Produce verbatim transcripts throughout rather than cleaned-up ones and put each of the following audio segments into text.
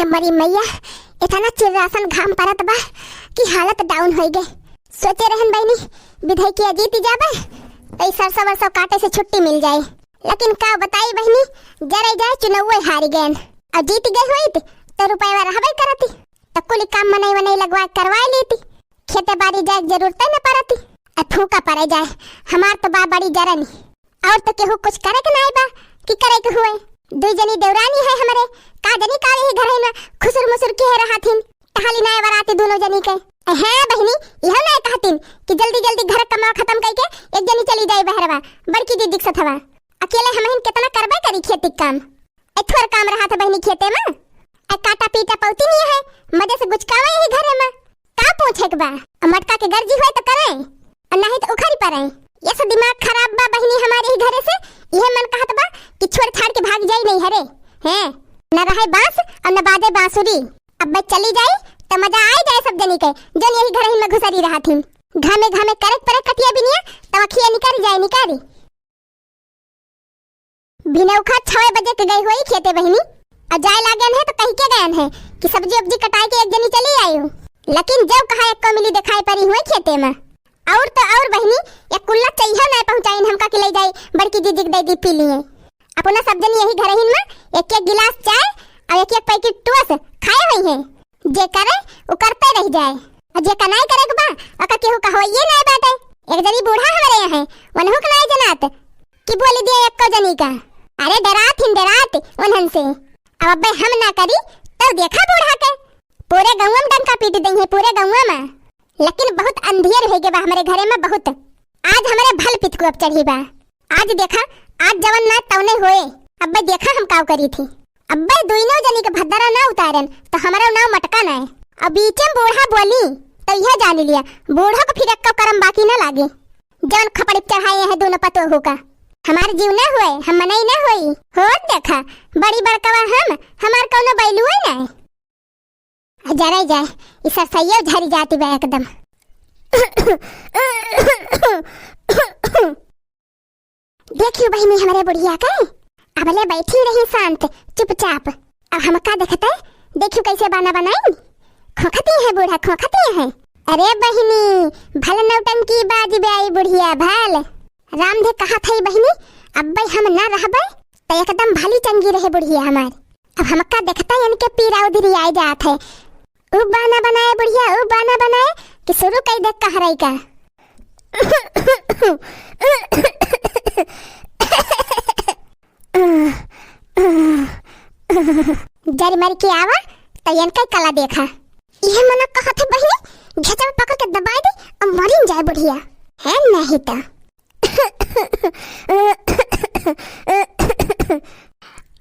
ए मरी मैया, इतना चिर्रासन घाम परत बा कि हालत down होइ गए। सोचे रहन बहिनी, विधायकिया जीत जाबे, त ई सरसों वरसों काटे से छुट्टी मिल जाए। लेकिन का बताई बहिनी, जरे जाए चुनौवे हारि गएन। अउर जीत गए होइत, त रुपयवा रहबे करती, त कुल काम मनई वनई लगवा के करवाए लेती। खेते बारी जाए के जरूरते न परती। अ फूका परे जाए, हमार तो बा बड़ी जरनी। अउर तो केहू कुछ करे के नाई बा कि करे के हुए। दुई जनी देवरानी है हमरे, का जनी का यही घर में खुसुर मुसुर के रहथिन, टहली नाई बराती दोनों जनी के। अ, हैं बहिनी, इहो नाई कहतिन कि जल्दी जल्दी घर कमवा खतम कइके एक जनी चली जाई बहरवा, बड़की दीदी के सथवा। अकेले हमहिन केतना करबे करी खेती के काम। ए थोर काम रहत बहिनी खेते में। ए काटा पीटा पौती नहीं है, मजे से गुचकावा यही घरे में। का पूछे के बा? अब मटका के गर्जी होए तो करे, अउर नहीं तो उखड़ी पड़े। ये सब दिमाग खराब बा बहिनी हमारे ही घरे से। इहे मन कहत बा कि छोड़ छाड़ के भाग जाई नहीं हरे। हैं, न रहे बांस अउर न बाजे बांसुरी। अब बस चली जाई तो मजा आई जाए सब जनी के, जन यही घर ही में घुसरी रहथिन। घामे घामे करे के परे कटिया बिनिया, तब अखिया निकारी जाए निकारी। भिनौखा छवे बजे के गई हुई खेते बहिनी, अउर जाए लागन है तो कही के गयन है कि सब्जी उब्जी कटाए के एक जनी चली आई हूँ। लेकिन जब कहा एक को मिली दिखाई पड़ी हुई खेते में। अउर तो अउर बहिनी, एक कुल्ला चाहिए ना पहुँचाइन हमका कि ले जाई, बड़की दीदी के दे दी पी लिए। अपना सब जनी यही घर हिन में एक एक गिलास चाय अउर एक एक पैकेट टोस खाए हुई है। जे करे, उ करते रह जाए। अउर जे का नाई करे के बा, ओका केहू कहवइये नाई बाटे। एक जनी बूढ़ा हमरे यहाँ है, वनहु के नाई जनात कि बोली दिया एक्को जनी का। अरे डरात हिन डरात वनहन से। अब अब्बे हम ना करी, तब देखा बूढ़ा के। पूरे गौवा में डंका पीट दई है, पूरे गौवा में। लेकिन बहुत अंधियर होइ गए बा हमरे घरे में बहुत। आज हमरे भल पितकू अब चढ़ी बा। आज देखा, आज जवन ना तवने होए। अब्बे देखा हम काव करी थी। अब्बे दुइनो जनी के भद्दरा ना उतारन, तो हमारा नाव मटका ना है। अब बीचे में बूढ़ा बोली, तो यह जान लिया, बूढ़ो को फिर एक्को करम बाकी ना लागे। जवन खपड़ी चढ़ाए हैं दोनों पतोहू का, हमार जीव ना होए, हम मनई ना होई। होत देखा, बड़ी बड़कवा हम, हमार कौनो बैलुए ना है। आ जराई जाए, ई सरसैया झरी जाती बा एकदम। देखियो बहिनी हमरे बुढ़िया के, अबले बैठी रही शांत, चुपचाप। अब हमका देखते, देखियो कैसे बाना बनाई। खोखती है बूढ़ा, खोखती है। अरे बहिनी, भल नौटंकी बाज बे आई बुढ़िया, भल। रामधे कहत है बहिनी, अब्बे हम ना रहबे, त एकदम भली चंगी रहे बुढ़िया हमार। अब हमका देखता इनके पीरा उधरी आए जात है। उ बाना बनाए बुढ़िया, उ बाना बनाए कि शुरू कई दे कहरई का। जर मर के आवा, त इनका कला देखा। इहे मना कहत है बहिनी, घेचवा पकड़ के दबाए दे, अब मरिन जाए बुढ़िया। है नहीं त।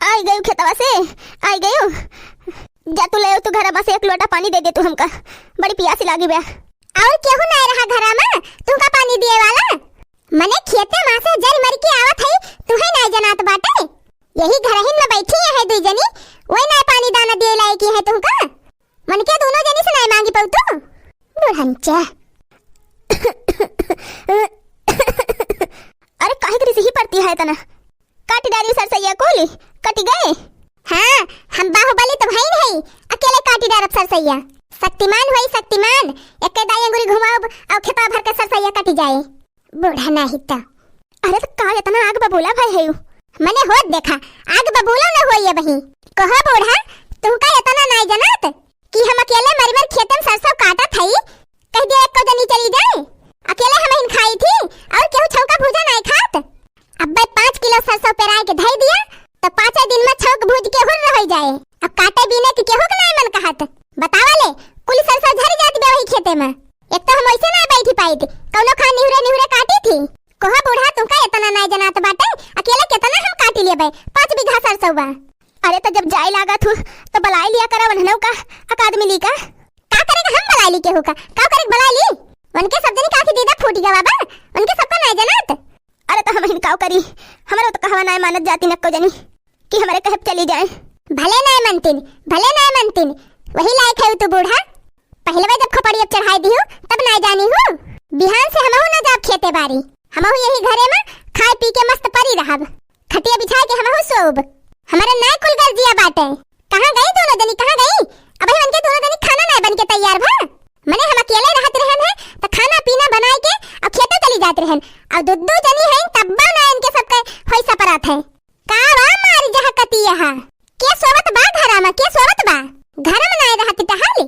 आई गयो खेतवा से, आई गयो। जा तू ले तू घर में से एक लोटा पानी दे दे तू हमका, बड़ी पियासी लागी बे। और केहू ना रहा घर में तुमका पानी दिए वाला? मने खेते में से जर मर के आवत है, तुहे ना जनात बाटे। यही घरहिन में बैठी है दुई जनी, वही ना पानी दाना दिए लायक है तुमका। मन के दोनों जनी से नाई मांगी पाऊ तू? बुढ़ंचा। अरे काहे के रिसही पड़ती है इतना? काटी डारी सरसैया कुली, कटी गए। हाँ, हम बाहुबली तो भई नहीं, अकेले काटी डारब सरसैया। शक्तिमान होई शक्तिमान, एक दाई अंगुरी घुमाओ और खेतवा भर के सरसैया कटी जाए। बूढ़ा नाही त। अरे त का इतना आग बबूला भय है यू? मने होत देखा, आग बबूला न होई अबही। कहो बूढ़ा, तुमका इतना नाई जनात कि हम अकेले मर मर खेते में सरसों काटत हई? कह दिया एको जनी चली जाए, अकेले हम हिन खाई थी और केहू छौका भूजा नाई खात। अब्बे पाँच किलो सरसों पेराए के धई दिया, त पाँचे दिन में छौक भूज के हुर्र होई जाए। अब काटे बीने के केहू के नाय मन कहत। बतावा ले, कुल सरसों झर जात बे वही खेते में। एक तो हम ऐसे ना बैठी पाइत, कौनो खा निहुरे निहुरे काटी थी। कोहा बूढ़ा, तुमका इतना नाय जनात बाटे, अकेले कितना हम काटी लेबे, पाँच बीघा सरसों बा। अरे त जब जाए लागत हूँ, त बलाई लिया करा वन्हनौ का, अकादमी ली का। का करे का हम बलाई ली केहू का, का करे का बलाई ली? उनके सब जनी का आँखी दीदा फूट गवा बा, उनके सबका नाय जनात। अरे त हम हिन काव करी, हमरो त कहवा नाय मानत जाती नक्को जनी कि हमरे कहे चली जाए। भले नाय मनतिन, भले नाय मनतिन, वही लायक है तू बूढ़ा। पहले जब खोपड़ी अब चढ़ाई दिहू, तब नाय जानी हूँ। बिहान से हमहू ना जाब खेते बारी, हमहू यही घरे में खाए पी के मस्त परी रहब। खटिया बिछाए के हमहू सोब। हमरे नाय कुल गर्जिया बाटे। कहाँ गई दोनों जनी, कहाँ गई? दुद्दू जनी है, तब्बा ना इनके सबके होई सपरत है। का बा मारी जहकती यहाँ? के सोवत बा घरा में, के सोवत बा? घर में नाय रहत टहल।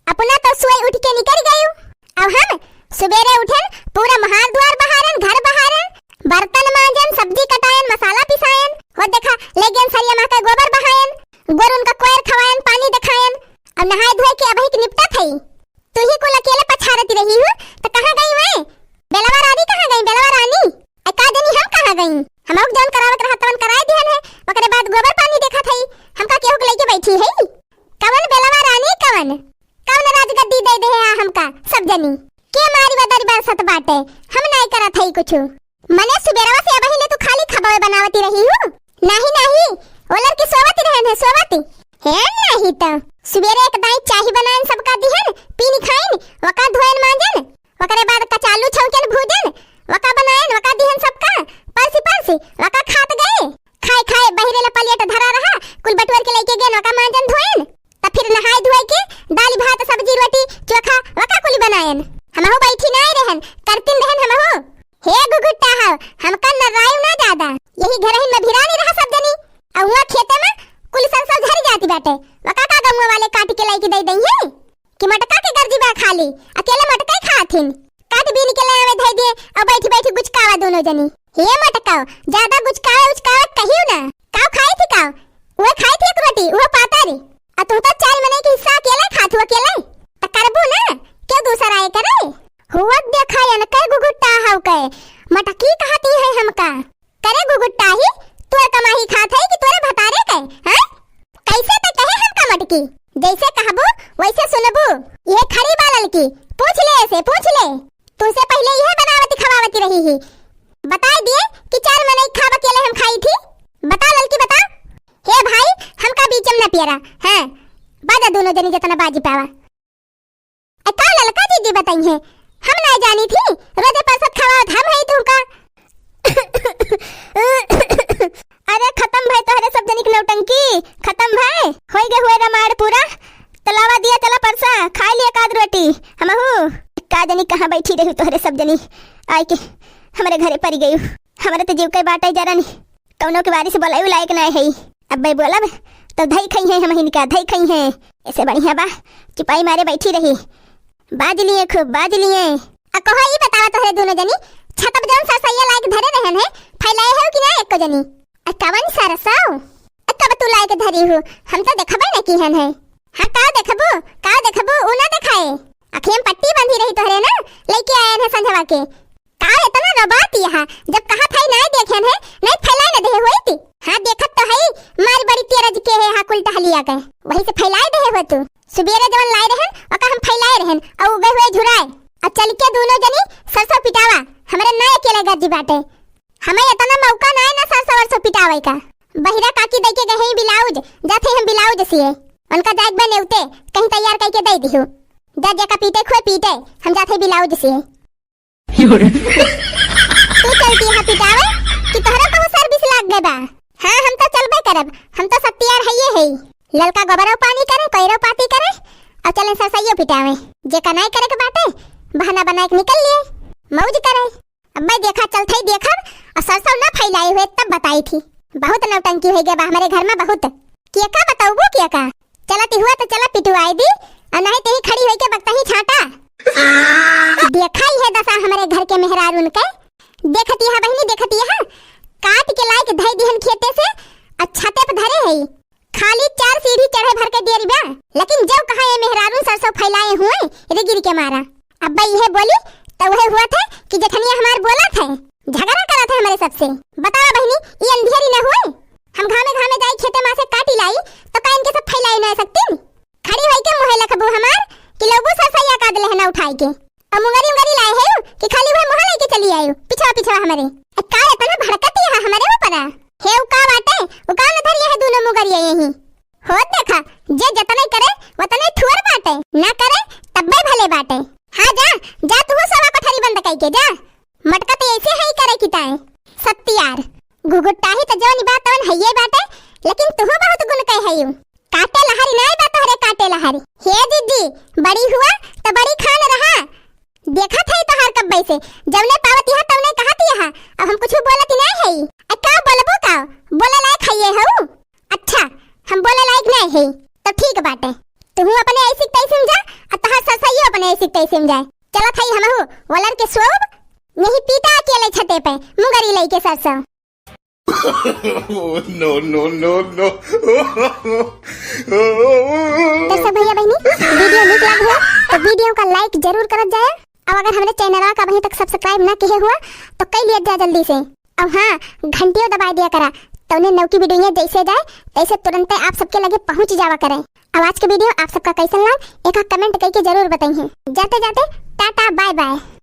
अपना तो सोए उठ के निकल गयू। अब हम सुबेरे उठेन, पूरा महार द्वार बहारेन, घर बहारेन, बर्तन मांजेन, सब्जी कटायन, मसाला पिसायन। हो देखा, ले गेन सरिया माँ का गोबर बहायन, गोरुन का कोयर खवायन, पानी देखायन। अब नहाए धोए के अबही के निपटत हई। तू ही कुल अकेले पछारती रही हूँ, तो कहाँ गई मैं? बेलवा रानी कहाँ गई, बेलवा रानी? आ का जनी हम कहाँ गई? हम जौन करावत रहा तवन कराए दिहन है, ओकरे बाद गोबर पानी देखत हई, हमका केहू के लइके बैठी है? कवन बेलवा रानी, कवन? कवन राजगद्दी दे दे है हमका सब जनी? के मारी बदरी बरसत बाटे, हम नाई करत हई कुछु। मने सुबेरवा से अबही ले तू खाली खबवे बनावती रही हूँ? नाही, नाही, ओलर के सोवत रहन है, सोवत। हे नाही तो, सुबेरे एक दाई चाही बनायन सबका दिहन, पीनी खाइन, वका धोयन मांजन, ओकरे बाद कचालू छौंकन भूजन, वका बनायन, वका दिहन सबका, परसी परसी, वका खात गए। खाए खाए बहिरे ला plate धरा रहा, कुल बटुअर के लइके गेन, वका मांजन धोयन। त फिर नहाए धोए के दाल भात सब्जी रोटी चोखा वका कुली बनायन। हमहू बैठी नाय रहन, करतिन रहन हमहू। हे घुघुट्टा हव, हमका नर्रायु ना ज्यादा। यही घरहिन में भिरानी रहा सब जनी। अउ हुआं खेते में कुल सरसों झरि जाती बाटे। वका का गमुआ वाले काटि के लइके दइ दइहें? कि मटका के गर्जी बा खाली, अकेले मटका ही खाथिन। काटि बीनि के ले आवे धइ दिए अउ बैठी बैठी गुचकावा दुनो जनी। हे मटकाओ, ज्यादा गुचकावे उचकावे कहियो ना। काव खाई थी काव? उहे खाई थी एक रोटी, उहो पातर। आ तू तो चार मनई के हिस्सा अकेले खात हू, अकेले। त करबू ना, केव दूसर आए करे? हुआ देखा यन कै घुघुट्टा हव कै, मटकी कहती है हमका। करे घुघुट्टा ही, तोर कमाही खात है कि तोरे भतारे कै, हैं? कैसे त कहे हमका मटकी? जैसे कहबू, वैसे सुनबू। ये खड़ी बा ललकी, पूछ ले एसे, पूछ ले। तुमसे पहिले इहे बनावती खवावती रही ही। बताइ दिए कि चार मनई खाब अकेले हम खाई थी। बता ललकी बता। हे भाई, हमका बीच में न पियरा। हाँ, बाजा दुनो जनी जतना बाजी पावा। ए, का ललका जीजी बताई है? हम ना जानी थी, रोजे परसत खवावत हम है तुमका। अरे खतम भय तोहरे सब जनी के नौटंकी, खतम भय। होई गे हुए रामायण पूरा। त लावा दिया चला परसा, खाई लिया एक आध रोटी। हमहू का जनी कहाँ बैठी रही तोहरे सब जनी आइके हमरे घरे परि गयू। हमरे त जीव के बाटे जरन, कौनो के बारी से बोलायु लायक ना है। अब्बे बोलब त धई खइहें, हमहिन का धई खइहें। ऐसे बढ़िया बा, चुपाई मारे बैठी रही। बाज लिए खूब, बाज लिए। आ कहो ई बतावा तोहरे दुनो जनी, छत पे जौन सरसैया लाइके धरे रहन है, फैलाए हो कि ना एको जनी? आ कवन सरसौ? आ कब तू लाइके धरी हो? हम तो देखबे न किहन है। हाँ, का देखबू, का देखबू, उ ना देखाए। अखियम पट्टी बंधी रही तोहरे ना, लइके आयन है संझवा के। का एतना रोबात यहाँ, जब कहा था नाय देखेन है, नाय फैलाए न देहे होइत। हाँ, देखत तो है, मार बड़ी तेरज के है, हाँ, कुल टहलिया के, वही से फैलाए देहे हो तू। सुबेरे जवन लाए रहन, ओका हम फैलाए रहन, अउ उगे हुए झुराए। अब चल के दुनो जनी सरसों पिटावा, हमरे ना अकेले गर्जी बाटे। हमें एतना मौका नाय ना सरसों वरसों पिटावे का। बहिरा काकी दई के गहे ब्लाउज, जाते हम ब्लाउज सिए। उनका जाए बने उते, कहीं तैयार करके दे दिहु। जा जेका पीटे खुए पीटे, हम जाते ब्लाउज सिए। तू चलती है पिटावे कि तोहरा कहूँ सर्विस लाग गए बा? हाँ, हम तो चलबे करब, हम तो सत्तियार हइये है। ललका गोबरो पानी करे, कोयरो पाती करे, और चले सरसैयो पिटावे। जेका नाय करे के बाटे, बहाना बनाए के निकल लिए, मौज करे। अब मैं देखा चलत ही देखब, और सरसों ना फैलाई हुए तब बताई थी। बहुत नौटंकी हो गया बा हमारे घर में, बहुत। के का बताऊबो के का? चलती हुआ तो चला पिटवाई दी, और नहीं तो ही खड़ी होई के बकता ही छाटा। देखा ही है दशा हमारे घर के मेहरारून के। देखती है बहिनी, देखती है, काट के लाइके धई दिहन खेते से, और छते पे धरे है। खाली चार सीढ़ी चढ़े भर के डेरी बा, लेकिन जब कहा ये मेहरारून सरसों फैलाए हुए, रिगिर के मारा। अब भाई यह बोली, तो वह हुआ था कि जेठनिया हमार बोला था, झगड़ा करा था हमारे सबसे। बतावा बहिनी, ये अंधेरी ना हुए? हम घामे घामे जाई खेते मा से काटी लाई, तो का इनके सब फैलाई ना सकती? खड़ी होई के मुँहे लखबू हमार कि लोगू सरसैया का दिले है ना उठाई के। और मुंगरी उंगरी लाए है कि खाली वह मुँह लेके चली आयु, पिछवा पिछवा हमारे। ए, का इतना भड़कती है हमारे ऊपर? हे उ का बाटे, उ का न धरिए है दोनों मुंगरिया यही? हो देखा, जे जतने करे, वतने थुअर बाटे, ना करे, तब्बे भले बाटे। हाँ जा, जा तू सवा कोठरी बंद कई के जा। मटका तो ऐसे है ही करे की ताए। सत्तियार, घुघुट्टाही तो जौन बा तौन हइये बाटे, लेकिन तू बहुत गुण कह हयू। काटे लहरी नाय बा तोहरे काटे लहरी। हे दीदी, बड़ी हुआ तो बड़ी खान रहा। देखत है तोहार कब्बे से, जौने पावत यहाँ तौने कहत यहाँ। अब हम कुछ बोलत ही नहीं है। अ, का बोलबो का? बोले लायक है ये हऊ? अच्छा, हम बोले लायक नहीं है, तो ठीक बाटे। तुहू अपने ऐसी तैसी में जा, अ तोहार सरसइयो अपने ऐसी तैसी में जाए। चलत है हमहू वलर के सोब, यही पीता अकेले छते पे, मुंगरी लई के सरसों। Oh, no, no, no, no। दर्शक भैया बहनी, video नीक लाग हो तो video का like जरूर करत जाए। अब अगर हमरे channel का अभी तक subscribe ना किहे हुआ तो कई लिया जाए जल्दी से। अब हाँ, घंटियों दबाए दिया करा, तौने नौकी video जैसे जाए तैसे तुरंते आप सबके लगे पहुँच जावा करे। अब आज के video आप सबका कैसन लाग, एक comment करके जरूर बताइए। जाते जाते टाटा bye bye।